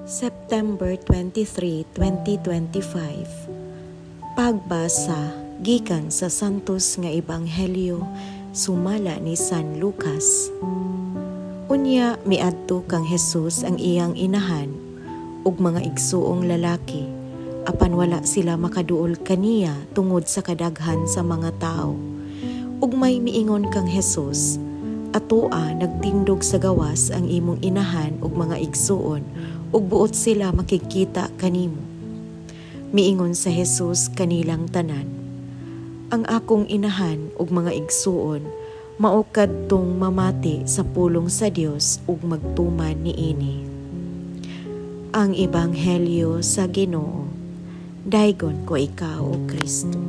September 23, 2025. Pagbasa gikan sa Santos nga Ebanghelyo sumala ni San Lucas. Unya miadto kang Jesus ang iyang inahan ug mga igsuong lalaki, apan wala sila makaduol kaniya tungod sa kadaghan sa mga tao. Ug may miingon kang Jesus, "Atoa nagtindog sa gawas ang imong inahan ug mga igsuon ug buot sila makigkita kanimo." Miingon sa Jesus kanilang tanan, "Ang akong inahan ug mga igsuon mao kadtong mamati sa pulong sa Dios ug magtuman niini." Ang Ebanghelyo sa Ginoo. Daygon ko ikaw, O Kristo.